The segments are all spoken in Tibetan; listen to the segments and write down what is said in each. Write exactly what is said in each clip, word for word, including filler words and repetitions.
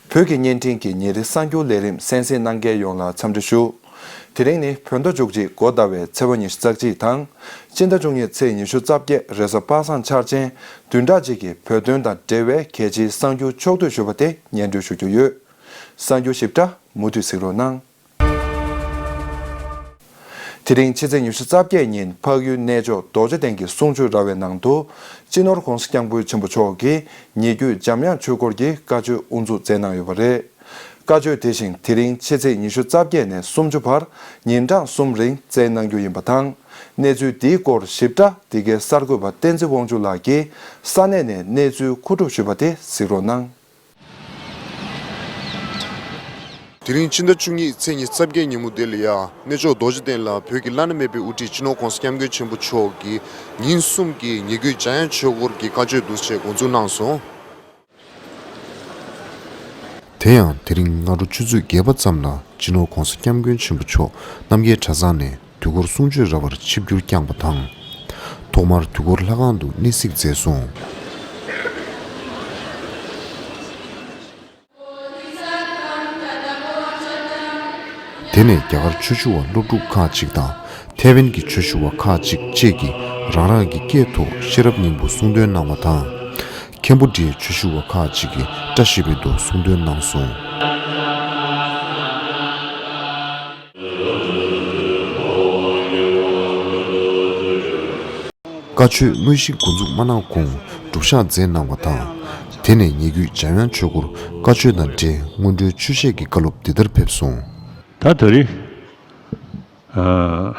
བོད་ཀྱི་བརྙན་འཕྲིན་གྱི་ཉིན་རེའི་གསར་འགྱུར་ལས་རིམ་གསན་གཟིགས་གནང་མཁན་ཡོངས་ལ་འཚམས་འདྲི་ཞུ། དེ་རིང་ནི་བོད་ཟླ་བཅུ་གཅིག་འགོ་ཟླ་བའི་ཚེས་པ་ཉི་ཤུ་རྩ་གཅིག་དང་། སྤྱི་ཟླ་བཅུ་གཉིས་ཚེས་ཉི་ཤུ་རྩ་བརྒྱད་རེས་གཟའ་པ་སངས་འཆར་ཅན། བདུན་ཕྲག་གཅིག་གི་བོད་དོན་དང་འབྲེལ་བའི་གལ་ཆེའི་གསར་འགྱུར་ཕྱོགས་བསྡུས་ཞུས་པ་དེ་སྙན་སྒྲོན་ཞུ་རྒྱུ་ཡོད། གསར་འགྱུར་ཞིབ་ཕྲ་མུ་མཐུད་གཟིགས་རོགས་གནང་། དེ་རིང་ཕྱི་ཚེས་ཉི་ཤུ་རྩ་བརྒྱད་ཉིན་འཕགས་ཡུལ་གནས་མཆོག་རྡོ་རྗེ་གདན་གྱི་གསུང་ཆོས་ར་བའི་ནང་དུ། སྤྱི་ནོར་༧གོང་ས་༧སྐྱབས་མགོན་ཆེན་པོ་མཆོག་གིས་ཉེ་བརྒྱུད་འཇམ་དབྱངས་ཆོས་སྐོར་གྱི་བཀའ་ཆོས་དབུ་འཛུགས་མཛད་གནང་ཡོད་པ་རེད། བཀའ་ཆོས་དེ་བཞིན་དེ་རིང་ཕྱི་ཚེས་ཉི་ཤུ་རྩ་བརྒྱད་ནས་སུམ་ཅུ་བར་ཉིན་གྲངས་གསུམ་རིང་སྩལ་གནང་རྒྱུ་ཡིན་པ་དང་། གནས་ཚུལ་འདིའི་སྐོར་ཞིབ་ཕྲ་འདི་གའི་གསར་འགོད་པ་བསྟན་འཛིན་དབང་ཕྱུག་ལགས་ཀྱིས་ས་གནས་ནས་གནས་ཚུལ་མཁོ་སྒྲུབ་ཞུས་པ་དེ་གཟིགས་རོགས་གནང་། དེ་རིང་ཕྱི་ཟླ་བཅུ་གཉིས་ཚེས་ཉི་ཤུ་རྩ་བརྒྱད་ཉིན་མོ་འདི་ལ་ཡ། གནས་མཆོག་རྡོ་རྗེ་གདན་ལ་བོད་ཀྱི་བླ་ན་མེད་པའི་དབུ་ཁྲིད་སྤྱི་ནོར་༧གོང་ས་༧སྐྱབས་མགོན་ཆེན་པོ་མཆོག་གིས་ཉིན་གསུམ་གྱི་ཉེ་བརྒྱུད་འཇམ་དབྱངས་ཆོས་སྐོར་གྱི་བཀའ་ཆོས་འདུག་སེ་འགོ་འཛུགས་གནང་སོང་། དེ་ཡང་དེ་རིང་སྔ་དྲོ་ཆུ་ཚོད་བརྒྱད་པ་ཙམ་ལ་སྤྱི་ནོར་༧གོང་ས་༧སྐྱབས་མགོན་ཆེན་པོ་མཆོག་རྣམ་རྒྱལ་གྲྭ་ཚང་ནས་དུས་འཁོར་གསུང་ཆོས་ར་བར་ཆིབས་བསྒྱུར་བསྐྱངས་པ་དང་། ཐོག་མར་དུས་འཁོར་ལྷ་ཁང་དུ་གནས་གཟིགས་མཛད་སོང་། དེ་ནས་རྒྱ་གར་ཆོས་ཞུ་བ་སློབ་ཕྲུག་ཁག་ཅིག་དང་། ཐའེ་ཝན་གྱི་ཆོས་ཞུ་བ་ཁག་ཅིག་བཅས་ཀྱིས་རང་རང་གི་སྐད་ཐོག་ཤེས་རབ་སྙིང་པོ་གསུང་འདོན་གནང་བ་དང་། ཁེམ་བྷོ་ཌི་ཡའི་ཆོས་ཞུ་བ་ཁག་ཅིག་གིས་བཀྲ་ཤིས་པའི་མདོ་གསུང་འདོན་གནང་སོང་། བཀའ་ཆོས་དངོས་གཞི་འགོ་འཛུགས་མ་གནང་གོང་སྒྲུབ་ཞག་མཛད་གནང་བ་དང་། དེ་ནས་ཉེ་བརྒྱུད་འཇམ་དབྱངས་ཆོས་སྐོར་བཀའ་ཆོས་དང་འབྲེལ་སྔོན་འགྲོའི་ཆོས་བཤད་ཀྱི་བཀའ་སློབ་འདི་ལྟར་ཕེབས་སོང་། ད་ད་རེས་ཨ།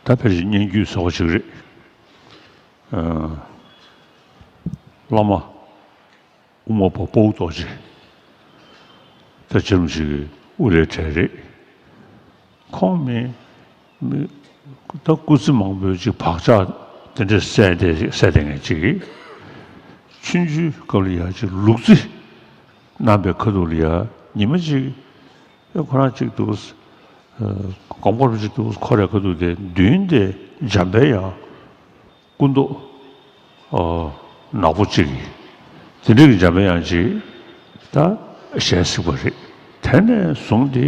ད་ཕལ་ཆེར་སྙན་བརྒྱུད་ཟེར་བ་ཞིག་རེད། ཨ། བླ་མ། དབུ་མ་པ་དཔའ་བོ་རྡོ་རྗེ། ད་ཅི་རུང་ཞིག་གི་དབུ་ལས་གྲས་རེད། ཁོང་མི་མི་ད་སྐུ་ཚེ་མང་པོའི་ཅིག་བག་ཆགས་དེ་འདྲས་སད་དེ་སད་དེ་ངས་ཅིག་གི་ཆུང་ཆུང་སྐབས་ལ་ཡ་ཅིག་ལུག་རྫི་གནང་པའི་ཁ་ཐུག་ལ་ཡ་ཉི་མ་ཅིག་ཁོ་རང་ཅིག་འདུག་གོམ་ཁོར་ཅིག་འདུག་ཁོ་རའི་ཁ་ཐུག་དེ་མདུན་དེ་འཇམ་པའི་དབྱངས། སྐུ་མདོག་ཨ། ནག་པོ་གཅིག་གིས་དེ་འདྲ་གི་འཇམ་པའི་དབྱངས་གཅིག་ད་ཞལ་གཟིགས་པ་རེད། དེ་ནས་བཟུང་སྟེ་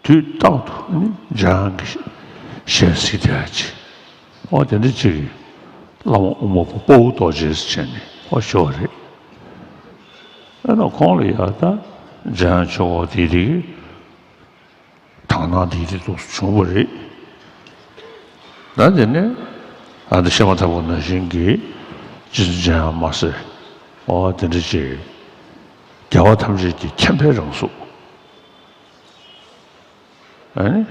དུས་རྟག་ཏུ་ནི་འཇམ་དབྱངས་ཀྱི་ཞལ་གཟིགས་བསྡད་ཡ་གཅིག་ཨོ་དེ་འདྲ་གཅིག་གིས་བླ་མ་དབུ་མ་པ་དཔའ་བོ་རྡོ་རྗེ་ཟེར་བྱས་ནས་ཨོ་ཞུ་བ་རེད། ཨ་ནི་ཁོང་ལ་ཡ་ད་འཇམ་དབྱངས་ཆོས་འཁོར་དེ་དེ་གི་དག་སྣང་དེ་དེ་ཏོག་ཙམ་བྱུང་བ་རེད། ད་དེ་ནས་ཨ་ནི་བཤད་མ་ཐག་པ་ནང་བཞིན་གྱི་རྗེ་བཙུན་འཇམ་དབྱངས་མ་ཟེར། ཨོ་དེ་འདྲ་ཅིག་རྒྱལ་བ་ཐམས་ཅད་ཀྱི་མཁྱེན་པའི་རང་གཟུགས། ཨ་ནི་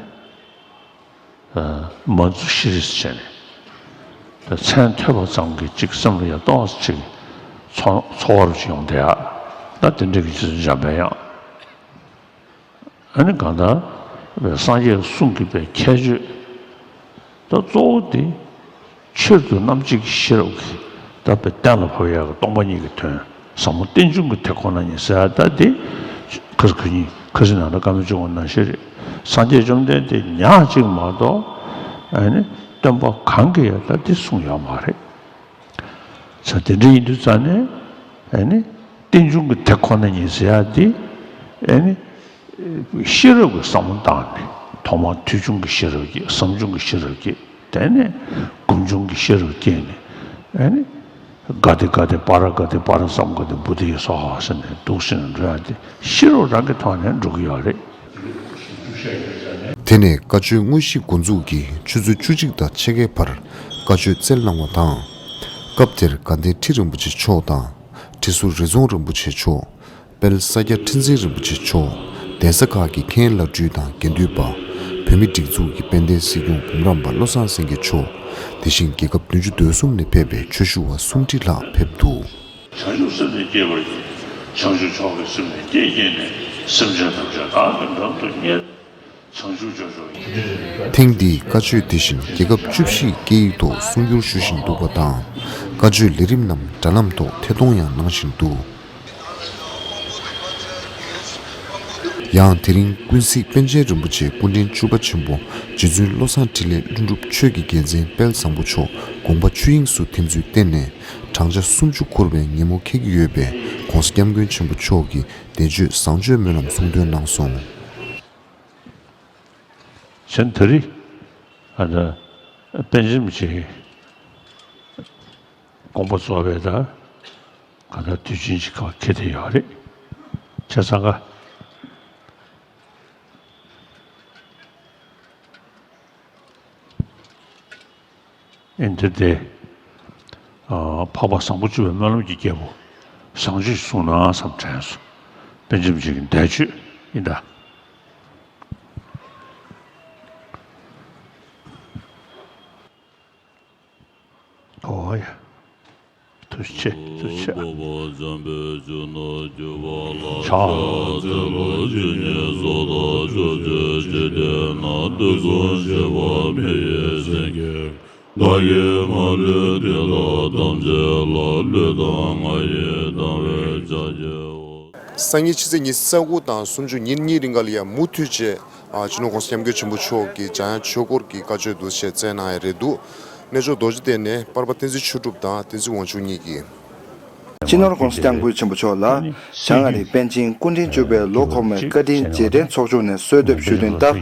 ཨ་མ་འཛུ་ཤི་རི་ཟེར་བྱས་ནས་ད་མཚན་ཐོས་པ་ཙམ་གྱིས་ཅིག་སེམས་ལ་ཡ་ཏོག་ཙམ་ཅིག་ཚོར་ཚོར་བ་ཅིག་ཡོང་བསྡད་ཡ། ད་དེ་འདྲ་གི་རྗེ་བཙུན་འཇམ་པའི་དབྱངས། ཨ་ནི་གང་ལྟར་སངས་རྒྱས་གསུང་གི་པའི་ཁྱད་ཆོས་ད་གཙོ་བོ་དེ་ཆེད་དུ་རྣམ་འབྱེད་ཀྱི་ཤེས་རབ་ཀྱིས་ད་པའི་གཏན་ལ་ཕབ་ཡག་གི་སྟོང་པ་ཉིད་ཀྱི་དོན་ཟབ་མོ་རྟེན་འབྱུང་གི་དེ་ཁོ་ན་ཉིད་ཟེར་ཡ་ད་དེ་ཁ་སང་ཁ་ཉིན་ཁ་སང་ནང་ལ་བཀའ་མོལ་བྱུང་བ་ནང་བཞིན་རེད། སངས་རྒྱས་བཅོམ་ལྡན་འདས་ཉག་གཅིག་མ་གཏོགས་ཨ་ནི་སྟོན་པ་གང་གིས་ཡང་ད་དེ་གསུངས་ཡོད་མ་རེད། ས་དེ་འདྲ་ཡིན་དུས་ཙང་ནས་ཨ་ནི་རྟེན་འབྱུང་གི་དེ་ཁོ་ན་ཉིད་ཟེར་ཡ་དེ་ཨ་ནི་ཤེས་རབ་ཀྱི་བསམ་བློ་བཏང་ནས་ཐོག་མར་ཐོས་བྱུང་གི་ཤེས་རབ་ཀྱིས་བསམ་བྱུང་གི་ཤེས་རབ་ཀྱིས་དེ་ནས་སྒོམ་བྱུང་གི་ཤེས་རབ་སྐྱེས་ནས་ཨ་ནི། ག་དེ་ག་དེ་པ་ར་ག་དེ་པ་ར་ཙམ་ག་དེ་བུ་དེ་ཡི་སོ་ཧ་ཟེར་ནས་འདུག་ཟེར་ནས་འགྲོ་ཡ་དེ་ཤེས་རབ་རང་གི་ཐོག་ནས་འགྲོ་གི་ཡོད་རེད། དེ་ནས་བཀའ་ཆོས་དངོས་གཞི་འགོ་འཛུགས་ཀྱི་ཆུ་ཚོད་བཅུ་གཅིག་དང་ཕྱེད་ཀའི་བར་བཀའ་ཆོས་སྩལ་གནང་བ་དང་། སྐབས་དེར་དགའ་ལྡན་ཁྲི་རིན་པོ་ཆེ་མཆོག་དང་། ཁྲི་ཟུར་རི་རྫོང་རིན་པོ་ཆེ་མཆོག་དཔལ་ས་སྐྱ་ཁྲི་འཛིན་རིན་པོ་ཆེ་མཆོག་གདན་ས་ཁག་གི་མཁན་བླ་སྤྲུལ་དང་དགེ་འདུན་པ། བོད་མིའི་སྒྲིག་འཛུགས་ཀྱི་དཔལ་ལྡན་སྲིད་སྐྱོང་འབུམ་རམས་པ་བློ་བཟང་སེང་གེ་མཆོག་དེ་བཞིན་རྒྱལ་ཁབ་བདུན་ཅུ་དོན་གསུམ་ནས་ཕེབས་པའི་ཆོས་ཞུ་བ་སུམ་ཁྲི་ལྷག་ཕེབས་འདུག་བྱང་ཆུབ་སེམས་ནི་བསྐྱེད་པར་བགྱི། བྱང་ཆུབ་མཆོག་གི་སེམས་ནི་བསྐྱེད་བགྱིས་ནས། སེམས་ཅན་ཐམས་ཅད་བདག་གིས་མཉམ་དུ་མཉེས། བྱང་ཆུབ་སྤྱོད་མཆོག་ཡིན། ཐེངས་འདིའི་བཀའ་ཆོས་དེ་བཞིན་རྒྱལ་ཁབ་བཅུ་བཞིའི་སྐད་ཡིག་ཐོག་གསུང་སྒྱུར་ཞུ་བཞིན་འདུག་པ་དང་། བཀའ་ཆོས་ལས་རིམ་རྣམས་དྲ་ལམ་ཐོག་ཐད་གཏོང་ཡང་གནང་བཞིན་འདུག་ཡང་དེ་རིང་ཀུན་གཟིགས་པཎ་ཆེན་རིན་པོ་ཆེ་སྐུ་ཕྲེང་བཅུ་པ་ཆེན་པོ་རྗེ་བཙུན་བློ་བཟང་འཕྲིན་ལས་ཀླུ་སྒྲུབ་ཆོས་ཀྱི་རྒྱལ་མཚན་དཔལ་བཟང་པོ་མཆོག་དགོངས་པ་ཆོས་དབྱིངས་སུ་ཐིམ་ཚུལ་བསྟན་ནས། བགྲང་བྱ་སུམ་ཅུ་འཁོར་བའི་ཉིན་མོ་འཁེལ་གྱི་ཡོད་པས། ྋགོང་ས་ྋསྐྱབས་མགོན་ཆེན་པོ་མཆོག་གིས་བདེ་མཆོད་བཟང་སྤྱོད་སྨོན་ལམ་གསུང་འདོན་གནང་སོང་། གཞན་ད་རེས་ཨ་ད་པཎ་ཆེན་གྱི་དགོངས་པ་རྫོགས་པའི་ད་ག་ད་དུས་ཆེན་ཅིག་ཁ་འཁེལ་བསྡད་ཡོད་རེད། བྱས་ཙང་ཀ་ཨེ་འདིར་དེ། འཕགས་པ་བཟང་པོ་སྤྱོད་པའི་སྨོན་ལམ་གྱི་རྒྱལ་པོ་བཟང་སྤྱོད་གསུང་ན་བསམ་དྲན་སོང་། པཎ་ཆེན་གྱི་འདས་མཆོད་ཡིན་ད། ཨོ་ཡ། ཐུགས་རྗེ་ཆེ། ཐུགས་རྗེ་ཆེ། སང་ཉིན་ཕྱི་ཚེས་ཉི་ཤུ་རྩ་དགུ་དང་སུམ་ཅུ་ཉིན་གཉིས་རིང་ག་ལ་ཡ་མུ་མཐུད་བྱས། ཨ། སྤྱི་ནོར་ྋགོང་ས་ྋསྐྱབས་མགོན་ཆེན་པོ་མཆོག་གི་འཇམ་དབྱངས་ཆོས་འཁོར་གྱི་བཀའ་ཆོས་འདུག་སེ་བསྩལ་གནང་ཡ་རེད་འདུག་གནས་མཆོག་རྡོ་རྗེ་གདན་ནས་པར་པ་བསྟན་འཛིན་ཆོས་གྲུབ་དང་བསྟན་འཛིན་དབང་ཕྱུག་གཉིས་ཀྱིས། སྤྱི་ནོར་ྋགོང་ས་ྋསྐྱབས་མགོན་ཆེན་པོ་མཆོག་ལ་བྱང་ཨ་རིའི་པཎ་ཆེན་སྐུ་ཕྲེང་བཅུ་པའི་ལོ་འཁོར་མའི་བཀའ་དྲིན་རྗེས་དྲན་ཚོགས་ཆུང་ནས་གསོལ་འདེབས་ཞུས་དོན་ལྟར།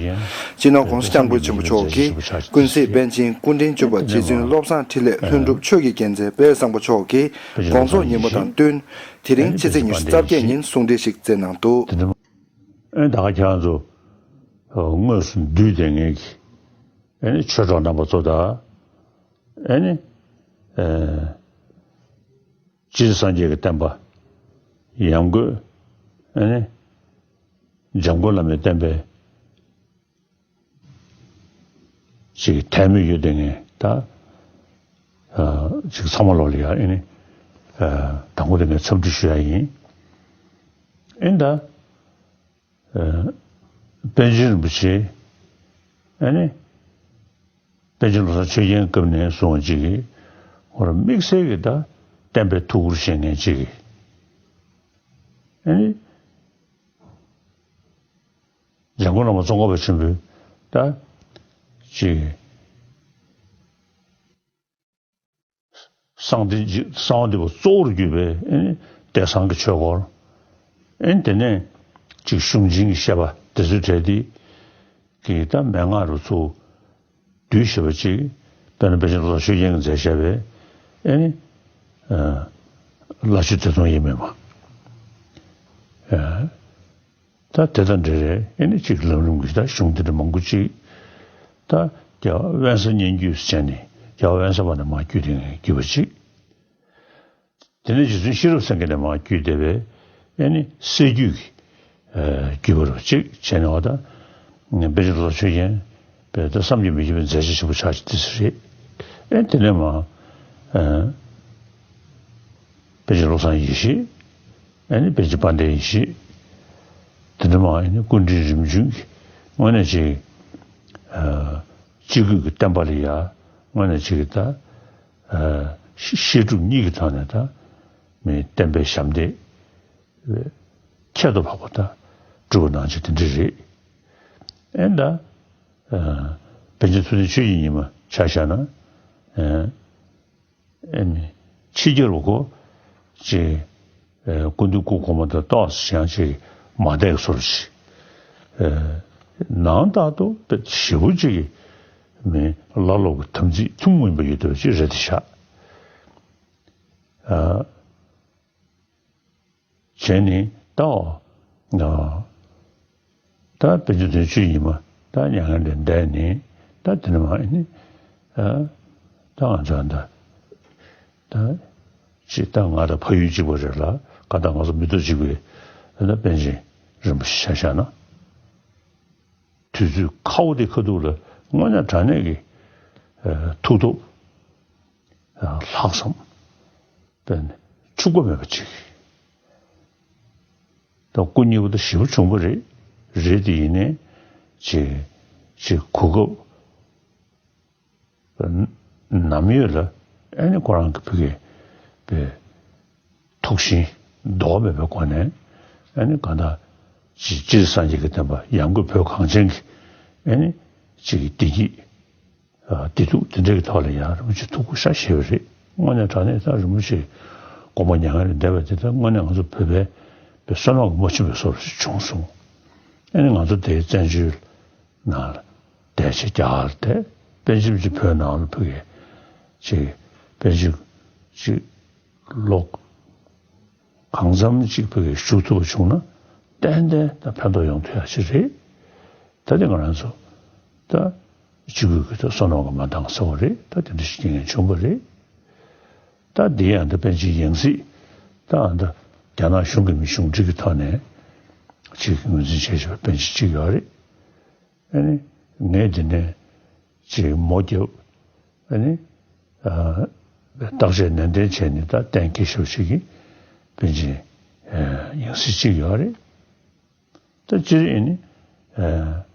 སྤྱི་ནོར་ྋགོང་ས་ྋསྐྱབས་མགོན་ཆེན་པོ་མཆོག་གིས་ཀུན་གཟིགས་པཎ་ཆེན་སྐུ་ཕྲེང་བཅུ་པ་རྗེ་བཙུན་བློ་བཟང་འཕྲིན་ལས་ལྷུན་གྲུབ་ཆོས་ཀྱི་རྒྱལ་མཚན་དཔལ་བཟང་པོ་མཆོག་གི་དགོངས་རྫོགས་ཉིན་མོ་དང་བསྟུན། དེ་རིང་ཕྱི་ཚེས་ཉི་ཤུ་རྩ་བརྒྱད་ཉིན་གསུང་འཕྲིན་ཞིག་བསྩལ་གནང་འདུག་ཨེ་ད་ག་ཁྱེད་རང་ཚོ་དངོས་སུ་འདུས་བསྡད་མཁན་གྱི་ཨེ་ནི་ཆོས་གྲོགས་རྣམ་པ་ཚོ་དང་། ཨེ་ནི་ཨེ་སྤྱིར་སངས་རྒྱས་ཀྱི་བསྟན་པ་ཡང་སྒོས་ཨེ་ནི་འཇམ་མགོན་བླ་མའི་བསྟན་པའི་ཅིག་དད་མོས་ཡོད་དེ་ངས་ད་ཨ་ཅིག་ཚང་མ་ལོག་ལ་ཡ་ཨེ་ནི་ཨ་དང་པོ་དེ་ངས་འཚམས་འདྲི་ཞུ་ཡ་ཡིན། ཨེ་ད་ཨ་པཎ་ཆེན་རིན་པོ་ཆེ་ཨེ་ནི་པཎ་ཆེན་བློ་བཟང་ཆོས་རྒྱན་སྐབས་ནས་བཟུང་ཅིག་གི་ཧོར་དམིགས་བསལ་གྱི་ད་བསྟན་པའི་ཐུགས་ཁུར་བཞེས་མཁན་ཅིག་གི་ཨེ་ནི། འཇམ་མགོན་བླ་མ་ཙོང་ཁ་པ་ཆེན་པོས་ད་ཅིག་གསང་བདེ་གསང་བ་འདུས་པ་གཙོ་བོར་གྱུར་པའི་ཨེ་ནི་བསྟན་བཟང་གི་ཆོས་སྐོར། ཨེ་ནི་དེ་ནས་ཅིག་གཞུང་ཆེན་གྱི་བཤད་པ་དེ་ཚོའི་གྲས་དེ་གི་ད་མན་ངག་རུ་ཚུར་བསྡུས་བཞག་པ་ཅིག་དཔེར་ན་པཎ་ཆེན་བློ་བཟང་ཆོས་རྒྱན་གྱིས་མཛད་བཞག་པའི་ཨེ་ནི་ཨ་བླ་མཆོད་བདེ་སྟོང་དབྱེར་མེད་མ། ཨ། ད་དེ་དང་འབྲེལ་རེད། ཨེ་ནི་གཅིག་ལམ་རིམ་གྱི་ད་གཞུང་དེ་འདྲ་མང་པོ་གཅིག་ད་རྒྱལ་བ་དབེན་ས་སྙན་བརྒྱུད་ཟེར་ནས་རྒྱལ་བ་དབེན་ས་པ་ནས་མར་བརྒྱུད་དེ་བརྒྱུད་པ་གཅིག་དེ་ནས་རྗེ་བཙུན་ཤེས་རབ་སེང་གེ་ནས་མར་བརྒྱུད་བསྡད་པའི་ཨེ་ནི་གསེར་བརྒྱུད་ཀྱི་ཨ་བརྒྱུད་པ་རུ་གཅིག་བྱས་ནས་བ་ད་པཎ་ཆེན་བློ་བཟང་ཆོས་རྒྱན་པས་ད་བསམ་གྱིས་མི་ཁྱབ་པའི་མཛད་རྗེས་ཆེན་པོ་ཆགས་ཅིག་དེ་ཚོ་རེད། ཨེ་དེ་ནས་མར་ཨ། པཎ་ཆེན་བློ་བཟང་ཡེ་ཤེས། ཨ་ནི་པཎ་ཆེན་དཔལ་ལྡན་ཡེ་ཤེས། དེ་འདྲ་མ་ཨ་ནི་སྐུ་ཕྲེང་རིམ་བྱོན་གྱི་དངོས་གནས་ཅིག་ཨ་སྤྱི་སྒོས་ཀྱི་བསྟན་པ་ལ་ཡ་དངོས་གནས་ཅིག་ད་ཨ་བཤད་སྒྲུབ་གཉིས་ཀྱི་ཐོག་ནས་ད་མི་བསྟན་པའི་ཞབས་འདེགས་ཁྱད་དུ་འཕགས་པ་ད་བསྒྲུབས་པ་གནང་ཅིག་དེ་འདྲ་རེད། ཨེ་ད་ཨ་པཎ་ཆེན་ཐུབ་བསྟན་ཆོས་ཀྱི་ཉི་མ་ཆ་བཞག་ན་ཨ། ཨེ་ནི་ཕྱི་རྒྱལ་བ་ཁོ་ཅིག་ཨེ་སྐུ་མདུན་སྐུ་གོང་མ་དང་ཏོག་ཙམ་ཡང་ཅིག་མ་བསྡད་བཟོ་འདྲ་ཅིག་ཨེ་ནང་ལྟར་དུ་དཔེ་ཞེ་པོ་ཅིག་གི་མི་བླ་སློབ་ཀྱི་དམ་ཚིག་ཐུན་མོང་མ་ཡིན་པ་ཡོད་བསྡད་པ་ཅིག་རེད་དེ་ཤག་ཨ། བྱས་ནས་ད་ཨ་ད་པཎ་ཆེན་བློ་བཟང་ཆོས་ཀྱི་ཉི་མ་ད་མྱ་ངན་ལས་འདས་ནས་ད་དེ་ནས་མར་ཨེ་ནི་ཨ་ད་ང་ཚོ་ད་ད་ཅིག་ད་ང་དང་ཕ་ཡུལ་གཅིག་པ་རེད་ལ་ག་ད་ང་ཚོ་མི་ཐོག་གཅིག་པའི་ད་པཎ་ཆེན་རིན་པོ་ཆེ་ཆ་བཞག་ན་དུས་ཚོད་ཁ་བོ་དེ་ཁ་ཐུག་ལ་དངོས་གནས་དྲང་གནས་ཀྱི་ཨ་ཐུགས་སྟོབས་ཨ་ལྷག་བསམ། དཔེར་ན་འཕྱུགས་པ་མེད་པ་ཅིག་ད་སྐུ་མཉེལ་བ་ད་ཞེ་པོ་བྱུང་བ་རེད། རེད་དེ་ཡིན་ནའི་ཅིག་ཅིག་གོ་སྐབས་ནམ་ཡོད་ལ་ཨ་ནི་ཁོ་རང་གི་ཕ་གིའི་པའི་ཐུགས་ཞེན་ལྡོག་མེད་པའི་སྒོ་ནས་ཨ་ནི་གང་ལྟར་ཅིག་སྤྱིར་སངས་རྒྱས་ཀྱི་བསྟན་པ་ཡང་སྒོས་བོད་གངས་ཅན་གྱི་ཨ་ནི་ཅིག་བདེ་སྐྱིད། བདེ་སྡུག་དེ་འདྲའི་ཐོག་ལ་ཡང་རིན་པོ་ཆེ་ཐུགས་ཁུར་ཤ་བཞེས་པ་རེད། དངོས་གནས་དྲང་གནས་ད་རིན་པོ་ཆེ་དགོངས་པ་མྱ་ངན་ལས་འདས་པ་དེ་ད་དངོས་གནས་ང་ཚོ་བོད་པའི་བསོད་ནམས་ཀྱིས་མ་ཆུད་པའི་བཟོ་འདྲ་ཞིག་བྱུང་སོང་། ཨ་ནི་ང་ཚོ་དེའི་བཙན་བྱོལ་ནང་ལ་བསྡད་བྱས་རྒྱ་གར་བསྡད། དཔེ་ཆ་ཅིག་བོད་ནང་ལ་ཕ་གིའི་ཅིག་དཔེ་ཆ་ཅིག་ཀློག་གང་འཚམ་ཅིག་ཕ་གིར་ཞུགས་ཐུབ་པ་བྱུང་ན་ཏན་ཏན་ད་ཕན་ཐོགས་ཡོང་ཐུབ་ཡ་ཞིག་རེད། ད་དེ་ང་རང་ཚོ་ད་སྤྱི་བོ་གི་ད་བསོད་ནམས་ཀྱིས་མ་འདང་ཟེར་བ་རེད། ད་དེ་འདྲ་ཞིག་རྐྱེན་ངན་བྱུང་བ་རེད། ད་འདི་ཡང་ད་པཎ་ཆེན་ཡང་སྲིད་ད་ཨ་ད་རྒྱ་ནག་གཞུང་གི་མི་གཞུང་འབྲེལ་གྱི་ཐོག་ནས་ཅིག་ངོས་འཛིན་བྱས་བྱས་པ་པཎ་ཆེན་གཅིག་ཡོད་རེད། ཨ་ནི་ངས་འདི་ནས་ཅིག་མོ་རྒྱབ། ཨ་ནི་ཨ་བརྟག་དཔྱད་ནན་ཏན་བྱས་ནས་ད་གཏན་འཁེལ་ཞུ་ཞིག་གི་པཎ་ཆེན་ཨ་ཡང་སྲིད་གཅིག་ཡོད་རེད། ད་སྤྱིར་ཨ་ནི་ཨ་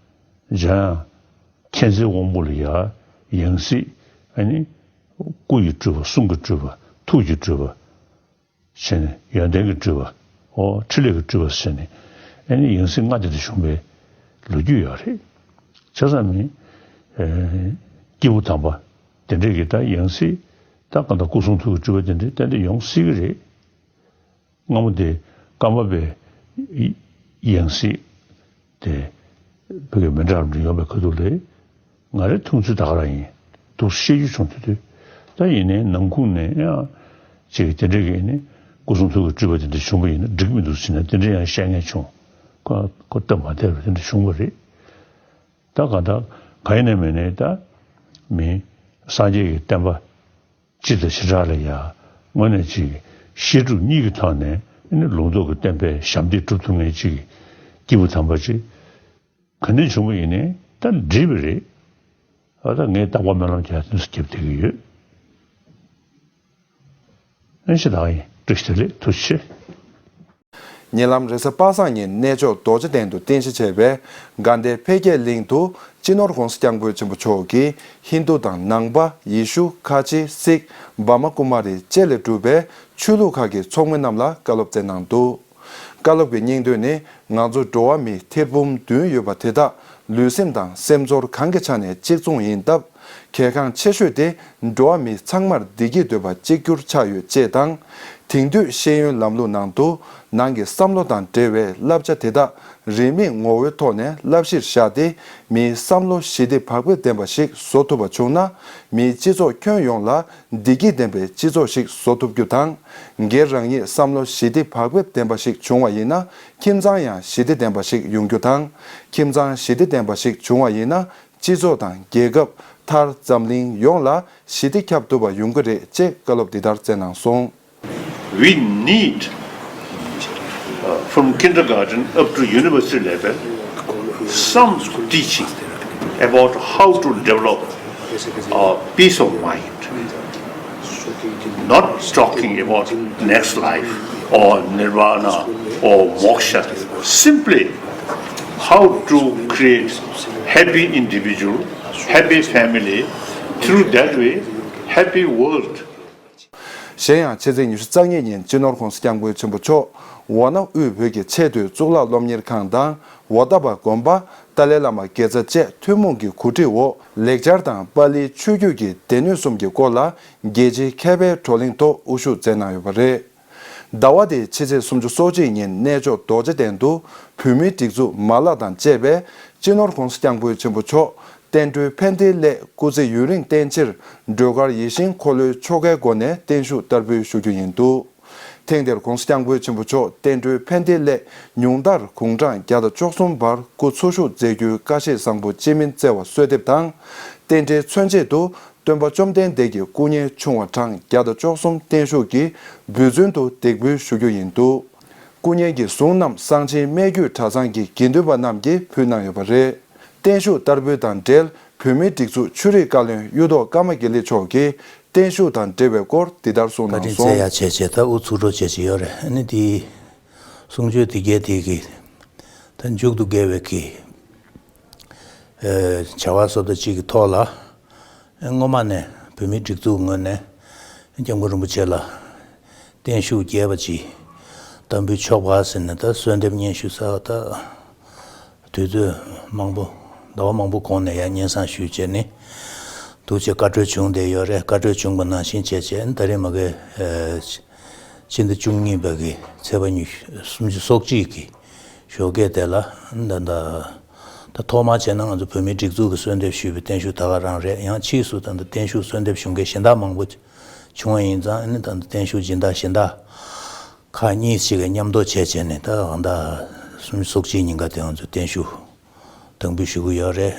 འཇམ་དབྱངས་མཁྱེན་བརྩེའི་དབང་པོ་ལ་ཡ་ཡང་སྲིད་ཨ་ནི་སྐུ་ཡི་སྤྲུལ་པ། གསུང་གི་སྤྲུལ་པ། ཐུགས་ཀྱི་སྤྲུལ་པ། བྱས་ནས་ཡོན་ཏན་གྱི་སྤྲུལ་པ། ཨོ་འཕྲིན་ལས་ཀྱི་སྤྲུལ་པ་བྱས་ནས་ཨ་ནི་ཡང་སྲིད་ལྔ་དེ་འདྲ་བྱུང་བའི་ལོ་རྒྱུས་ཡོད་རེད། བྱས་ཙང་མི་ཨེ་སྐྱེས་བུ་དམ་པ་དེ་འདྲས་ཀྱི་ད་ཡང་སྲིད་ད་གང་ལྟར་སྐུ་གསུང་ཐུགས་ཀྱི་སྤྲུལ་པ་དེ་འདྲས་ཏན་ཏན་ཡོང་སྲིད་ཀྱི་རེད། སྔ་མོ་དེ་ཀརྨ་པའི་ཡང་སྲིད་དེ་བོད་ཀྱི་མི་འདྲ་རབས་འདྲ་ཡོང་བའི་ཁ་ཐུག་ལས། ང་རའི་མཐོང་ཚུལ་ད་ག་རང་ཡིན། འདུག་སེ་བཤད་རྒྱུ་བྱུང་དུས་དུས། ད་ཡིན་ནའི་ནང་ཁུལ་ནས་ཡང་ཅིག་དེ་འདྲ་གི་ནི་སྐུ་གསུང་ཐུགས་ཀྱི་སྤྲུལ་པ་དེ་འདྲ་བྱུང་བ་ཡིན་ན་འགྲིག་མི་འདུག་ཟེར་ནས་དེ་འདྲ་ཡང་བཤད་མཁན་བྱུང་། ཁོ་ཁོ་སྟབས་མ་བདེ་བ་དེ་འདྲ་བྱུང་བ་རེད། ད་གང་ལྟར་གང་ཡིན་ནའི་མིན་ནའི་ད་མི་སངས་རྒྱས་ཀྱི་བསྟན་པ་སྤྱི་དང་བྱེ་བྲག་ལ་ཡ་དངོས་གནས་ཅིག་བཤད་སྒྲུབ་གཉིས་ཀྱི་ཐོག་ནས་ནི་ལུང་རྟོགས་ཀྱི་བསྟན་པའི་ཞབས་འདེགས་སྒྲུབ་ཐུབ་མཁན་ཅིག་སྐྱེས་བུ་དམ་པ་ཅིག་ག་འདྲ་བྱུང་བ་ཡིན་ནའི་ད་འགྲིག་པ་རེད། ཨ་ད་ངས་རྟག་པར་སྨོན་ལམ་རྒྱག་དུས་སུ་རྒྱབ་བསྡད་ཀྱི་ཡོད། ཨེ་ཞེ་དྲག་ཡིན། བཀྲ་ཤིས་བདེ་ལེགས། ཐུགས་རྗེ་ཆེ། ཉེ་ལམ་རེས་གཟའ་པ་སངས་ཉིན་གནས་མཆོག་རྡོ་རྗེ་གདན་དུ་རྟེན་གཞི་བྱས་པའི་དགའ་ལྡན་འཕེལ་རྒྱས་གླིང་དུ་སྤྱི་ནོར་༸གོང་ས་༸སྐྱབས་མགོན་ཆེན་པོ་མཆོག་གིས་ཧིན་རྡུ་དང་ནང་པ། ཡེ་ཤུ། ཁ་ཆེ། སིག་བྷ་མ་ཀུ་མ་རི་བཅས་ལས་གྲུབ་པའི་ཆོས་ལུགས་ཁག་གི་ཚོགས་མི་རྣམས་ལ་བཀའ་སློབ་སྩལ་གནང་འདུག་བཀའ་སློབ་ཀྱི་སྙིང་དོན་ནི། ང་ཚོ་འགྲོ་བ་མི་ཐེར་འབུམ་བདུན་ཡོད་པ་དེ་དག་ལུས་སེམས་དང་སེམས་ཚོར་གང་གི་ཆ་ནས་གཅིག་མཚུངས་ཡིན་སྟབས། གལ་འགངས་ཆེ་ཤོས་དེ་འགྲོ་བ་མི་ཚང་མར་བདེ་སྐྱིད་འདོད་པ་གཅིག་གྱུར་ཆགས་ཡོད་ཅེས་དང་། དེང་དུས་ཤེས་ཡོན་ལམ་ལུགས་ནང་དུ་ནང་གི་བསམ་བློ་དང་འབྲེལ་བའི་བསླབ་བྱ་དེ་དག་རིས་མེད་ངོ་བོའི་ཐོག་ནས་བསླབ་གཞིར་བཞག་སྟེ། མིའི་བསམ་བློ་ཞི་བདེ་བག་ཕེབས་ལྡན་པ་ཞིག་བཟོ་ཐུབ་པ་བྱུང་ན། མིའི་སྤྱི་ཚོགས་ཁྱོན་ཡོངས་ལ་བདེ་སྐྱིད་ལྡན་པའི་སྤྱི་ཚོགས་ཤིག་བཟོ་ཐུབ་རྒྱུ་དང་། སྒེར་རང་ཉིད་བསམ་བློ་ཞི་བདེ་བག་ཕེབས་ལྡན་པ་ཞིག་བྱུང་བ་ཡིན་ན། ཁྱིམ་ཚང་ཡང་ཞི་བདེ་ལྡན་པ་ཞིག་ཡོང་རྒྱུ་དང་། ཁྱིམ་ཚང་ཞི་བདེ་ལྡན་པ་ཞིག་བྱུང་བ་ཡིན་ན། སྤྱི་ཚོགས་དང་རྒྱལ་ཁབ། མཐར་འཛམ་གླིང་ཡོངས་ལ་ཞི་བདེ་ཁྱབ་ཐུབ་པ་ཡོང་གི་རེད་ཅེས་བཀའ་སློབ་འདི་ལྟར་སྩལ་གནང་སོང་། We need, uh, from kindergarten up to university level, some teaching about how to develop a peace of mind. Not talking about next life or nirvana or moksha. Simply how to create happy individual, happy family, through that way, happy world. གཞན་ཡང་ཕྱི་ཚེས་ཉི་ཤུ་རྩ་གཉིས་ཉིན་སྤྱི་ནོར་༸གོང་ས་༸སྐྱབས་མགོན་ཆེན་པོ་མཆོག་ཝཱ་ཎ་དབུས་བོད་ཀྱི་ཆེས་མཐོའི་གཙུག་ལག་སློབ་གཉེར་ཁང་དང་ཝཱ་ཏ་པ་དགོན་པ། ཏཱ་ལའི་བླ་མ་དགེ་རྩ་བཅས་ཐུན་མོང་གི་གོ་སྒྲིག་འོག་ལེགས་སྦྱར་དང་པཱ་ལིའི་ཆོས་བརྒྱུད་ཀྱི་སྡེ་སྣོད་གསུམ་གྱི་སྐོར་ལ་རྒྱལ་སྤྱིའི་མཁས་པའི་བགྲོ་གླེང་ཐོག་དབུ་བཞུགས་མཛད་གནང་ཡོད་པ་རེད། ཟླ་བ་འདིའི་ཕྱི་ཚེས་སོ་གཅིག་ཉིན་གནས་མཆོག་རྡོ་རྗེ་གདན་དུ་བོད་མིའི་སྒྲིག་འཛུགས་མ་ལག་དང་བཅས་པས་སྤྱི་ནོར་༸གོང་ས་༸སྐྱབས་མགོན་ཆེན་པོ་མཆོག་བསྟན་འགྲོའི་ཕན་བདེའི་སླད་སྐུ་ཚེ་ཡུན་རིང་བརྟན་ཕྱིར་སྒྲོལ་དཀར་ཡིད་བཞིན་འཁོར་ལོའི་ཆོ་གའི་སྒོ་ནས་བརྟན་བཞུགས་བསྟར་འབུལ་ཞུ་རྒྱུ་ཡིན་འདུག་ཐེངས་འདིར་༸གོང་ས་༸སྐྱབས་མགོན་ཆེན་པོ་མཆོག་བསྟན་འགྲོའི་ཕན་བདེའི་སླད་ཉུང་མཐར་དགུང་གྲངས་བརྒྱ་དང་བཅུ་གསུམ་བར་སྐུ་འཚོ་བཞུགས་མཛད་རྒྱུའི་བཀའ་བཞེས་བཟང་པོ་སྤྱི་མིང་སྩལ་བ་གསོལ་འདེབས་དང་། རྟེན་འབྲེལ་མཚོན་བྱེད་དུ་སྟོན་པ་བཅོམ་ལྡན་འདས་ཀྱི་སྐུ་བརྙན་ཆུང་བ་གྲངས་བརྒྱ་དང་བཅུ་གསུམ་བརྟན་བཞུགས་ཀྱིས་འབུལ་ཚུལ་དུ་འདེགས་འབུལ་ཞུ་རྒྱུ་ཡིན་འདུག་སྐུ་བརྙན་གྱི་གཟུངས་རྣམས་གསང་ཆེན་སྨད་རྒྱུད་གྲྭ་ཚང་གི་དགེ་འདུན་པ་རྣམས་ཀྱིས་ཕུལ་གནང་ཡོད་པ་རེད། བརྟན་བཞུགས་བསྟར་འབུལ་དང་འབྲེལ་བོད་མིའི་སྒྲིག་འཛུགས་ཆོས་རིག་བཀའ་བློན་གཡུ་ཐོག་ཀརྨ་དགེ་ལེགས་མཆོག་གིས་བརྟན་བཞུགས་དང་འབྲེལ་བའི་སྐོར་འདི་ལྟར་གསུངས་གནང་སོང་། བཀའ་དྲིན་སྩལ་ཡ་བྱས་བྱས་ད་དབུ་ཚུགས་འགྲོ་བྱས་བྱས་ཡོད་རེད། ཨ་ནི་དེའི་གསུང་ཆོས་དེ་གས་དེ་གི་ད་མཇུག་ཏུ་དགེ་བའི་གི་ཨེ་བྱ་བ་སོ་ད་ཅིག་གི་ཐོག་ལ། ཨེ་སྔོན་མ་ནས་བོད་མིའི་སྒྲིག་འཛུགས་ངོས་ནས་༸སྐྱབས་མགོན་རིན་པོ་ཆེ་ལ་བརྟན་བཞུགས་རྒྱས་པ་ཅིག་བསྟར་འབུལ་ཆོག་པ་ཟེར་ནས་ད་གསོལ་འདེབས་སྙན་ཞུ་ས་ད་དུས་ཚོད་མང་པོ་ཟླ་བ་མང་པོ་གོང་ནས་ཡང་སྙན་སེང་ཞུས་བྱས་ནས་ ཐུགས་རྗེ་བཀའ་གྲོས་བྱུང་བསྡད་ཡོད་རེད། བཀའ་གྲོས་བྱུང་པ་ནང་བཞིན་བྱས་བྱས་ད་རེས་མ་གི་ཨ་ཕྱི་ཟླ་བཅུ་གཉིས་པ་གི་ཚེས་པ་ཉི་ཤུ་སུམ་ཅུ་སོ་གཅིག་གི་ཞོགས་ཀས་དེ་ལ་ད་ད་ད་ཐོག་མར་བྱས་ན་ང་ཚོ་བོད་མིའི་སྒྲིག་འཛུགས་ཀྱི་གསོལ་འདེབས་ཞུས་པའི་བརྟན་བཞུགས་ད་ག་རང་རེད། ཡང་ཕྱིས་སུ་ད་ད་བརྟན་བཞུགས་གསོལ་འདེབས་ཞུ་མཁན་གཞན་དག་མང་པོ་བྱུང་བ་ཡིན་ཙང་ཨ་ནི་ད་ད་བརྟན་བཞུགས་སྦྱིན་བདག་གཞན་དག་ཁག་གཉིས་ཤིག་གིས་མཉམ་དུ་བྱས་བྱས་ནས་ད་ད་སུམ་ཅུ་སོ་གཅིག་ཉིན་ཀ་དེ་ང་ཚོ་བརྟན་བཞུགས་དམ་འབུལ་ཞུ་གི་ཡོད་རེད།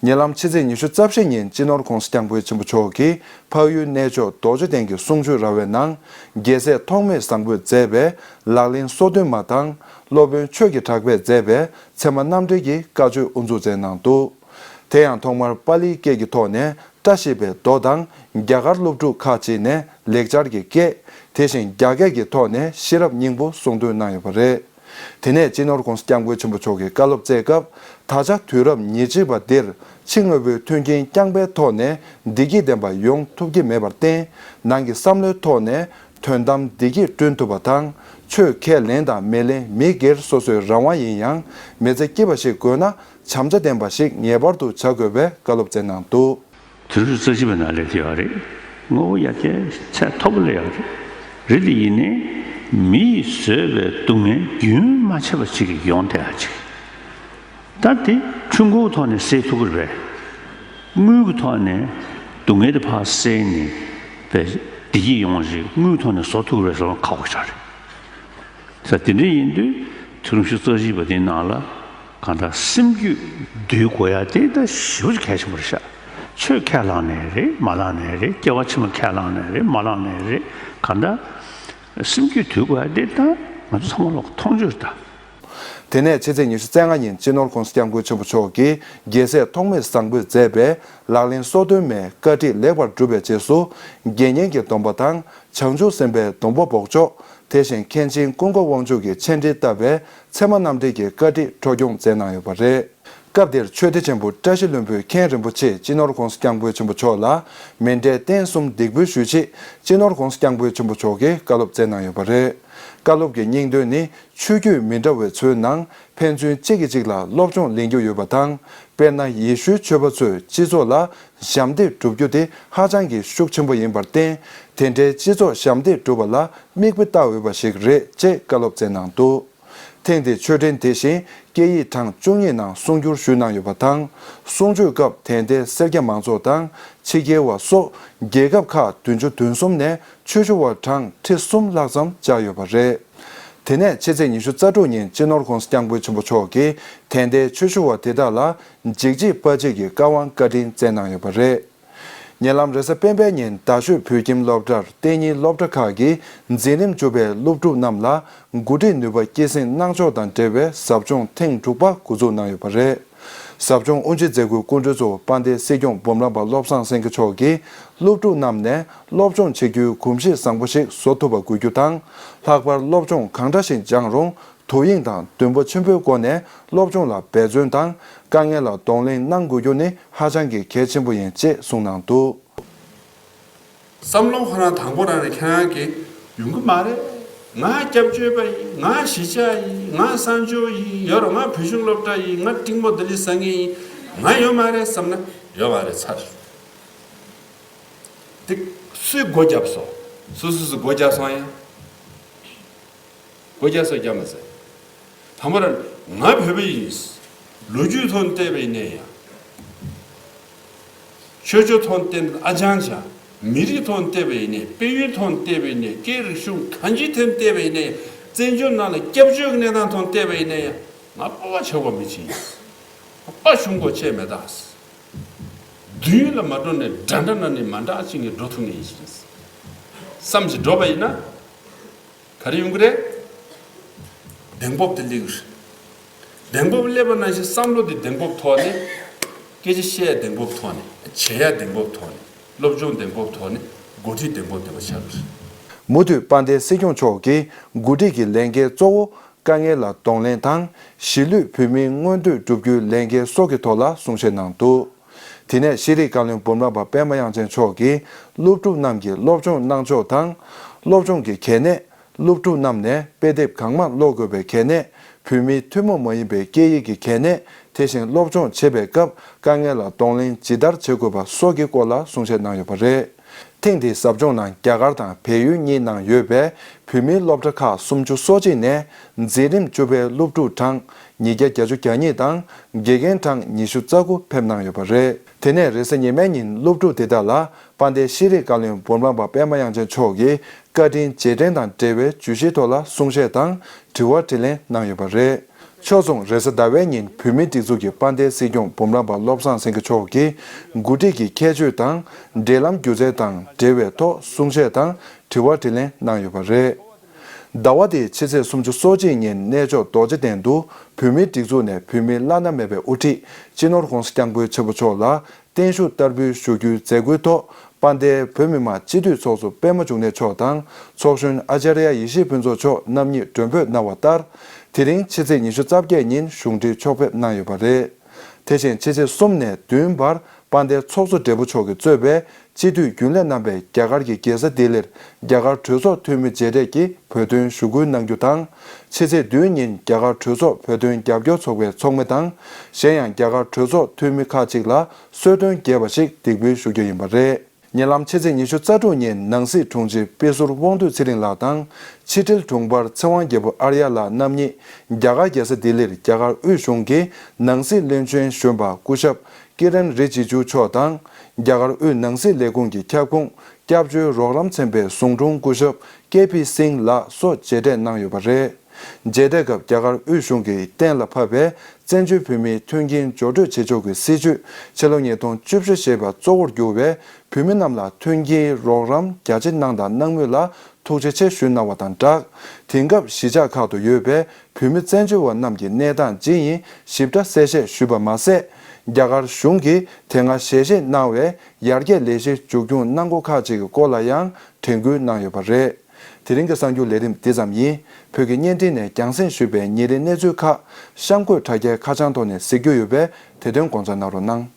ཉེ་ལམ་ཕྱི་ཚེས་ཉི་ཤུ་རྩ་བཞི་ཉིན་སྤྱི་ནོར་༸གོང་ས་༸སྐྱབས་མགོན་ཆེན་པོ་མཆོག་གིས་འཕགས་ཡུལ་གནས་མཆོག་རྡོ་རྗེ་གདན་གྱི་གསུང་ཆོས་ར་བའི་ནང་། རྒྱལ་སྲས་ཐོགས་མེད་བཟང་པོས་མཛད་པའི་ལག་ལེན་སོ་བདུན་མ་དང་། སློབ་དཔོན་ཆོས་ཀྱི་གྲགས་པས་མཛད་པའི་ཚད་མ་རྣམ་འགྲེལ་གྱི་བཀའ་ཆོས་དབུ་འཛུགས་མཛད་གནང་འདུག་དེ་ཡང་ཐོག་མར་པཱ་ལིའི་སྐད་ཀྱི་ཐོག་ནས་བཀྲ་ཤིས་པའི་མདོ་དང་རྒྱ་གར་སློབ་ཕྲུག་ཁག་ཅིག་ནས་ལེགས་སྦྱར་གྱི་སྐད། དེ་བཞིན་རྒྱ་སྐད་ཀྱི་ཐོག་ནས་ཤེས་རབ་སྙིང་པོ་གསུང་འདོན་གནང་ཡོད་པ་རེད། དེ་ནས་སྤྱི་ནོར་༸གོང་ས་༸སྐྱབས་མགོན་ཆེན་པོ་མཆོག་གིས་བཀའ་སློབ་སྩལ་སྐབས། ད་ཆ་དུས་རབས་ཉེར་གཅིག་པ་འདིར་ཕྱི་དངོས་པོའི་མཐུན་རྐྱེན་རྐྱང་པའི་ཐོག་ནས་བདེ་སྐྱིད་ལྡན་པ་ཡོང་ཐུབ་ཀྱི་མེད་པར་བརྟེན། ནང་གི་བསམ་བློའི་ཐོག་ནས་དོན་དམ་བདེ་སྐྱིད་བསྐྲུན་ཐུབ་པ་དང་། ཆོས་ཁས་ལེན་དང་མི་ལེན་མི་སྒེར་སོ་སོའི་རང་དབང་ཡིན་ཡང་། མི་ཚེ་སྐྱིད་པ་ཞིག་དགོས་ན་བྱམས་བརྩེ་ལྡན་པ་ཞིག་ངེས་པར་དུ་བྱ་དགོས་པའི་བཀའ་སློབ་སྩལ་གནང་འདུག་དུས་རབས་རྩ་གཅིག་པའི་ནང་སླེབས་ཡོད་རེད། དངོས་པོ་ཡར་རྒྱས་ཚད་མཐོ་པོ་སླེབས་ཡོད་རེད། རེད་དེ་ཡིན་ནའི་མི་ཡིས་བཟོས་པའི་སྡུག་བསྔལ་རྒྱུན་མ་ཆད་པ་ཅིག་ཡོང་བསྡད་ཡ་ཅིག་ད་དེ་ཆུ་མགོའི་ཐོག་ནས་སེལ་ཐུབ་ཀྱི་རེད། དངུལ་གྱི་ཐོག་ནས་སྡུག་བསྔལ་དེ་ཕར་སེལ་ནས་བདེ་སྐྱིད་ཡོང་བ་ཞིག་དངུལ་ཐོག་ནས་བཟོ་ཐུབ་ཀྱི་རེད་ཟེར་བ་ཁག་པོ་ཆགས་རེད། ས་དེ་འདྲ་ཡིན་དུས་ཐུན་མོང་རྩ་བཞི་པ་དེའི་ནང་ལ་གང་ལྟར་སེམས་རྒྱུད་འདུལ་དགོས་ཡ་དེ་ད་ཞེ་པོ་ཅིག་གལ་ཆེན་པོ་རེད་ཤག་ཆོས་ཁས་བླངས་ནའི་རེད། མ་བླངས་ནའི་རེད། སྐྱེ་བ་ཕྱི་མ་ཁས་བླངས་ནའི་རེད། མ་བླངས་ནའི་རེད། གང་ལྟར་སེམས་རྒྱུད་འདུལ་དགོས་ཡ་དེ་ད་ང་ཚོ་ཚང་མ་ལོག་མཐོང་ཆོས་རེད་ད། དེ་ནས་ཕྱི་ཚེས་ཉི་ཤུ་རྩ་ལྔ་ཉིན་སྤྱི་ནོར་༸གོང་ས་༸སྐྱབས་མགོན་ཆེན་པོ་མཆོག་གིས་རྒྱལ་སྲས་ཐོགས་མེད་བཟང་པོས་མཛད་པའི་ལག་ལེན་སོ་བདུན་མའི་བཀའ་ཁྲིད་ལེགས་པར་གྲུབ་པའི་རྗེས་སུ། དགེ་བསྙེན་གྱི་སྡོམ་པ་དང་། བྱང་ཆུབ་སེམས་དཔའི་སྡོང་པོ་འབོགས་ཆོག་དེ་བཞིན་མཁན་ཆེན་ཀུན་དགའ་དབང་ཕྱུག་གི་མཆན་འགྲེལ་བཏབ་པའི་ཚད་མ་རྣམ་འགྲེལ་གྱི་བཀའ་ཁྲིད་འཕྲོ་སྐྱོང་མཛད་གནང་ཡོད་པ་རེད། སྐབས་དེར་ཆོས་སྡེ་ཆེན་པོ་བཀྲ་ཤིས་ལྷུན་པོའི་མཁན་རིན་པོ་ཆེས་སྤྱི་ནོར་༸གོང་ས་༸སྐྱབས་མགོན་ཆེན་པོ་མཆོག་ལ་མཎྜལ་རྟེན་གསུམ་འདེགས་འབུལ་ཞུས་རྗེས། སྤྱི་ནོར་༸གོང་ས་༸སྐྱབས་མགོན་ཆེན་པོ་མཆོག་གིས་བཀའ་སློབ་སྩལ་གནང་ཡོད་པ་རེད། བཀའ་སློབ་ཀྱི་སྙིང་དོན་ནི། ཆོས་བརྒྱུད་མི་འདྲ་བའི་ཚོའི་ནང་ཕན་ཚུན་གཅིག་གིས་གཅིག་ལ་སློབ་སྦྱོང་ལེན་རྒྱུ་ཡོད་པ་དང་། དཔེར་ན། ཡེ་ཤུའི་ཆོས་པ་ཚོས་སྤྱི་ཚོགས་ལ་ཞབས་འདེགས་སྒྲུབ་རྒྱུ་དེ་ཧ་ཅང་གི་ཤུགས་ཆེན་པོ་ཡིན་པར་བརྟེན། དེ་འདྲའི་སྤྱི་ཚོགས་ཞབས་འདེགས་སྒྲུབ་པ་ལ་མིག་དཔེ་ལྟ་འོས་པ་ཞིག་རེད་ཅེས་བཀའ་སློབ་སྩལ་གནང་འདུག་ཐེངས་འདིའི་མཆོད་འཕྲིན་དེ་བཞིན་སྐད་ཡིག་གྲངས་བཅུ་གཉིས་ནང་གསུང་སྒྱུར་ཞུས་གནང་ཡོད་པ་དང་། གསུང་ཆོས་སྐབས་དད་ལྡན་སེར་སྐྱ་མང་ཚོགས་དང་ཕྱི་རྒྱལ་བ་སོགས་རྒྱལ་ཁབ་ཁག་བདུན་ཅུ་དོན་གསུམ་ནས་ཆོས་ཞུ་བ་གྲངས་ཁྲི་གསུམ་ལྷག་ཙམ་བཅར་ཡོད་པ་རེད། དེ་ནས་ཕྱི་ཚེས་ཉི་ཤུ་རྩ་དྲུག་ཉིན་སྤྱི་ནོར་༸གོང་ས་༸སྐྱབས་མགོན་ཆེན་པོ་མཆོག་གིས་དད་ལྡན་ཆོས་ཞུ་བ་དེ་དག་ལ་འཇིགས་བྱེད་དཔའ་བྱེད་ཀྱི་བཀའ་དབང་བཀའ་དྲིན་སྩལ་གནང་ཡོད་པ་རེད། ཉེ་ལམ་རེས་གཟའ་སྤེན་པའི་ཉིན་རྡ་ཤོད་བོད་ཁྱིམ་སློབ་གྲྭར་གཏན་ཉིན་སློབ་གྲྭ་ཁག་གི་འཛིན་རིམ་བཅུ་པའི་སློབ་ཕྲུག་རྣམས་ལ་འགོ་ཁྲིད་ནུས་པ་སྐྱེད་སྲིང་གནང་ཕྱོགས་དང་འབྲེལ་བའི་ཟབ་སྦྱོང་ཐེངས་དྲུག་པ་འགོ་འཛུགས་གནང་ཡོད་པ་རེད། ཟབ་སྦྱོང་དབུ་འབྱེད་མཛད་སྒོའི་སྐུ་མགྲོན་གཙོ་བོ་དཔལ་ལྡན་སྲིད་སྐྱོང་འབུམ་རམས་པ་བློ་བཟང་སེང་གེ་མཆོག་གིས་སློབ་ཕྲུག་རྣམས་ནས་སློབ་སྦྱོང་བྱེད་རྒྱུའི་གོམས་གཤིས་བཟང་པོ་ཞིག་བཟོ་ཐུབ་པ་དགོས་རྒྱུ་དང་། ལྷག་པར་སློབ་སྦྱོང་གང་འདྲ་ཞིག་སྦྱངས་རུང་དོ་དབྱིངས་དང་འདུན་པ་ཆེན་པོའི་སྒོ་ནས་སློབ་སྦྱོང་ལ་འབད་བརྩོན་དང་། དཀའ་ངལ་ལ་གདོང་ལེན་གནང་དགོས་རྒྱུ་ནི་ཧ་ཅང་གི་གལ་ཆེན་པོ་ཡིན་ཅེས་གསུངས་གནང་འདུག་བསམ་བློ་ཁོ་རང་དང་པོ་རང་ནས་ཁྱེད་རང་གིས་ཡོང་གི་མ་རེད། ང་སྐྱབས་བཅོལ་བ་ཡིན། ང་གཞིས་ཆགས་ཡིན། ང་གསར་འབྱོར་ཡིན། ཡོད་རེད། ང་བོད་གཞུང་སློབ་གྲྭ་ཡིན། ང་ཀྲིང་མོ་ལྡི་ལི་ཟ་མཁན་ཡིན། ང་ཡོད་མ་རེད་བསམ་ན་ཡོད་མ་རེད། ཚར། དེ་སུས་སྒོ་བརྒྱབ་སོང་། སུ་སུ་སུ་སྒོ་བརྒྱབ་སོང་ཡ། སྒོ་རྒྱག་སོ་རྒྱག་མ་ཟེར། དང་པོ་ར་ང་བོད་པ་ཡིན། ལོ་རྒྱུས་ཐོག་ནས་བལྟས་པ་ཡིན་ནའི་ཡང་། ཆོས་ཕྱོགས་ཐོག་ནས་བལྟས་ན་ཨ་ཅང་ཅང་། མི་རིགས་ཐོག་ནས་བལྟས་པ་ཡིན་ནའི། དཔལ་ཡོན་ཐོག་ནས་བལྟས་པ་ཡིན་ནའི། སྐད་རིག་གཞུང་གང་ཅིའི་ཐད་ནས་བལྟས་པ་ཡིན་ནའི་ཡང་། བཙན་བྱོལ་ནང་ལ་སྐྱབས་བཅོལ་གྱི་གནས་སྟངས་ཐོག་ནས་བལྟས་པ་ཡིན་ནའི་ཡང་། ང་སྤོབས་པ་ཆེ་བ་མི་ཅིག་ཡིན། དཔའ་ཞུམ་གོ་ཆེ་མེད་ད། མདུན་ལ་མ་འགྲོ་ནས་འདྲ་འདྲ་ན་ནས་མ་འདྲ་ཅིག་ནས་འགྲོ་ཐུབ་ནས་ཡིན་ཞིང་། བསམ་ཞིག་འགྲོ་བ་ཡིན་ན། ག་རེ་ཡོང་གི་རེད། གདེང་སྤོབས་དེ་སླེབས་ཀྱི་རེད། གདེང་སྤོབས་སླེབས་པ་ནང་བཞིན་བསམ་བློ་དེ་གདེང་སྤོབས་ཐོག་ནས། སྐད་ཆ་བཤད་ཡ་གདེང་སྤོབས་ཐོག་ནས། བྱེད་ཡ་གདེང་སྤོབས་ཐོག་ནས། སློབ་སྦྱོང་གདེང་སྤོབས་ཐོག་ནས། འགོ་ཁྲིད་གདེང་སྤོབས་ལྡན་པ་ཆགས་ཀྱི་རེད། མུ་མཐུད་དཔལ་ལྡན་སྲིད་སྐྱོང་མཆོག་གིས་འགོ་ཁྲིད་ཀྱི་ལས་འགན་གཙོ་བོ་དཀའ་ངལ་ལ་གདོང་ལེན་དང་། གཞིས་ལུས་བོད་མིའི་མངོན་འདོད་བསྒྲུབ་རྒྱུའི་ལས་འགན་སོགས་ཀྱི་ཐོག་ལ་གསུང་བཤད་གནང་འདུག་དེ་ནས་ཤེས་རིག་བཀའ་བློན་འབུམ་རམས་པ་པད་མ་དབྱངས་ཅན་མཆོག་གིས་སློབ་ཕྲུག་རྣམས་ཀྱི་སློབ་སྦྱོང་གནང་ཕྱོགས་དང་། སློབ་སྦྱོང་གི་གལ་གནད། སློབ་ཕྲུག་རྣམས་ནས་དཔེ་དེབ་གང་མང་ཀློག་དགོས་པའི་གལ་གནད། བོད་མིའི་ཐུན་མོང་མ་ཡིན་པའི་སྐད་ཡིག་གི་གལ་གནད། དེ་བཞིན་སློབ་སྦྱོང་བྱེད་པའི་སྐབས་དཀའ་ངལ་ལ་གདོང་ལེན་ཇི་ལྟར་བྱེད་དགོས་པ་སོགས་ཀྱི་སྐོར་ལ་གསུང་བཤད་གནང་ཡོད་པ་རེད། ཐེངས་འདིའི་ཟབ་སྦྱོང་ནང་རྒྱ་གར་དང་བལ་ཡུལ་གཉིས་ནང་ཡོད་པའི་བོད་མིའི་སློབ་གྲྭ་ཁག་སུམ་ཅུ་སོ་གཅིག་ནས་འཛིན་རིམ་བཅུ་པའི་སློབ་ཕྲུག་གྲངས་ཉིས་བརྒྱ་བརྒྱད་ཅུ་གྱ་གཉིས་དང་དགེ་རྒན་གྲངས་ཉི་ཤུ་རྩ་དགུ་ཕེབས་གནང་ཡོད་པ་རེད། དེ་ནས་རེས་གཟའ་ཉི་མའི་ཉིན་སློབ་ཕྲུག་དེ་དག་ལ་དཔལ་ལྡན་ཤེས་རིག་བཀའ་བློན་འབུམ་རམས་པ་པད་མ་དབྱངས་ཅན་མཆོག་གིས་བཀའ་དྲིན་རྗེས་དྲན་དང་འབྲེལ་བའི་བརྗོད་གཞིའི་ཐོག་ལ་གསུང་བཤད་དང་དྲི་བ་དྲིས་ལན་གནང་ཡོད་པ་རེད། ཕྱོགས་མཚུངས་རེས་གཟའ་ཟླ་བའི་ཉིན་བོད་མིའི་སྒྲིག་འཛུགས་ཀྱི་དཔལ་ལྡན་སྲིད་སྐྱོང་འབུམ་རམས་པ་བློ་བཟང་སེང་གེ་མཆོག་གིས་འགོ་ཁྲིད་ཀྱི་ཁྱད་ཆོས་དང་འབྲེལ་ལམ་སྒྱུ་རྩལ་དང་འབྲེལ་བའི་ཐོག་གསུང་བཤད་དང་དྲི་བ་དྲིས་ལན་གནང་ཡོད་པ་རེད། ཟླ་བ་འདིའི་ཕྱི་ཚེས་སུམ་ཅུ་སོ་གཅིག་ཉིན་གནས་མཆོག་རྡོ་རྗེ་གདན་དུ་བོད་མིའི་སྒྲིག་འཛུགས་ནས་བོད་མིའི་བླ་ན་མེད་པའི་དབུ་ཁྲིད་སྤྱི་ནོར་༧གོང་ས་༧སྐྱབས་མགོན་ཆེན་པོ་མཆོག་ལ་བརྟན་བཞུགས་བསྟར་འབུལ་ཞུ་རྒྱུའི་མཛད་སྒོའི་ཐོག་དཔལ་ལྡན་བོད་མི་མང་སྤྱི་འཐུས་ཚོགས་གཙོ་པད་མ་འབྱུང་གནས་མཆོག་དང་ཚོགས་གཞོན་ཨ་ཅཱརྱ་ཡེ་ཤེས་ཕུན་ཚོགས་མཆོག་རྣམ་གཉིས་མགྲོན་འབོད་གནང་བ་ལྟར། དེ་རིང་ཕྱི་ཚེས་ཉི་ཤུ་རྩ་བརྒྱད་ཉིན་གཞུང་འབྲེལ་ཕྱོགས་ཕེབས་གནང་ཡོད་པ་རེད། དེ་བཞིན་ཕྱི་ཚེས་གསུམ་ནས་བདུན་བར་དཔལ་ལྡན་ཚོགས་གཙོ་སྦྲེལ་པོ་མཆོག་གིས་གཙོས་པའི་སྤྱི་འཐུས་རྒྱུན་ལས་རྣམ་པས་རྒྱ་གར་གྱི་རྒྱལ་ས་ལྡི་ལིར་རྒྱ་གར་གྲོས་ཚོགས་འཐུས་མི་མཇལ་འཕྲད་ཀྱིས་བོད་དོན་ཞུ་སྐུལ་གནང་རྒྱུ་དང་། ཕྱི་ཚེས་བདུན་ཉིན་རྒྱ་གར་གྲོས་ཚོགས་བོད་དོན་རྒྱབ་སྐྱོར་ཚོགས་པའི་ཚོགས་མི་དང་། གཞན་ཡང་རྒྱ་གར་གྲོས་ཚོགས་འཐུས་མི་ཁག་ཅིག་ལ་གསོལ་སྟོན་རྒྱས་པ་ཞིག་འདེགས་འབུལ་ཞུ་རྒྱུ་ཡིན་པ་རེད། ཉེ་ལམ་ཕྱི་ཚེས་ཉི་ཤུ་རྩ་དྲུག་ཉིན་ནང་སྲིད་དྲུང་ཆེ་དཔེ་ཟུར་དབང་འདུས་ཚེ་རིང་ལགས་དང་། ཕྱི་དྲིལ་དྲུང་འཕར་ཚེ་དབང་རྒྱལ་པོ་ཨརྱ་ལགས་རྣམ་གཉིས་རྒྱ་གར་རྒྱལ་ས་ལྡི་ལིར་རྒྱ་གར་དབུས་གཞུང་གི་ནང་སྲིད་བློན་ཆེན་གཞོན་པ་སྐུ་ཞབས་ཀི་རན་རི་ཇི་ཇུ་མཆོག་དང་། རྒྱ་གར་དབུས་ནང་སྲིད་ལས་ཁུངས་ཀྱི་ཁྱབ་ཁོངས་སྐྱབས་བཅོལ་རོགས་རམ་ཚན་པའི་ཟུང་དྲུང་སྐུ་ཞབས་ཀེ་པི་སིང་ལགས་སོགས་མཇལ་འཕྲད་གནང་ཡོད་པ་རེད། མཇལ་འཕྲད་སྐབས་རྒྱ་གར་དབུས་གཞུང་གིས་གཏན་ལ་ཕབ་པའི་བཙན་བྱོལ་བོད་མིའི་མཐུན་རྐྱེན་སྦྱོར་སྤྲོད་བྱེད་ཕྱོགས་ཀྱི་སྲིད་བྱུས་ཕྱི་ལོ་ཉིས་སྟོང་བཅུ་བཞི་ཞེས་པ་གཙོ་བོར་གྱུར་བའི་བོད་མི་རྣམས་ལ་མཐུན་རྐྱེན་རོགས་རམ་རྒྱ་ཆེ་གནང་དང་གནང་མུས་ལ་ཐུགས་རྗེ་ཆེ་ཞུ་གནང་བ་དང་སྦྲགས། དེང་སྐབས་གཞིས་ཆགས་ཁག་ཏུ་ཡོད་པའི་བོད་མི་བཙན་བྱོལ་བ་རྣམས་ཀྱི་གནས་སྟངས་ཇི་ཡིན་ཞིབ་ཕྲ་གསལ་བཤད་ཞུས་པ་མ་ཟད། རྒྱ་གར་གཞུང་གིས་དེ་སྔ་ཞལ་བཞེས་གནང་བའི་ཡར་རྒྱས་ལས་གཞི་མཇུག་སྐྱོང་གནང་སྒོ་ཁག་ཅིག་གི་སྐོར་ལ་ཡང་དྲན་སྐུལ་གནང་ཡོད་པ་རེད། དེ་རིང་གི་གསར་འགྱུར་ལས་རིམ་འདི་ཙམ་ཡིན། བོད་ཀྱི་བརྙན་འཕྲིན་ནས་རྒྱང་སྲིང་ཞུས་པའི་ཉིན་རེའི་གནས་ཚུལ་ཁག་གཤམ་འཁོད་དྲ་རྒྱའི་ཁ་བྱང་ཐོག་ནས་གཟིགས་རྒྱུ་ཡོད་པས་དེ་དོན་དགོངས་འཇགས་གནང་རོགས་གནང་།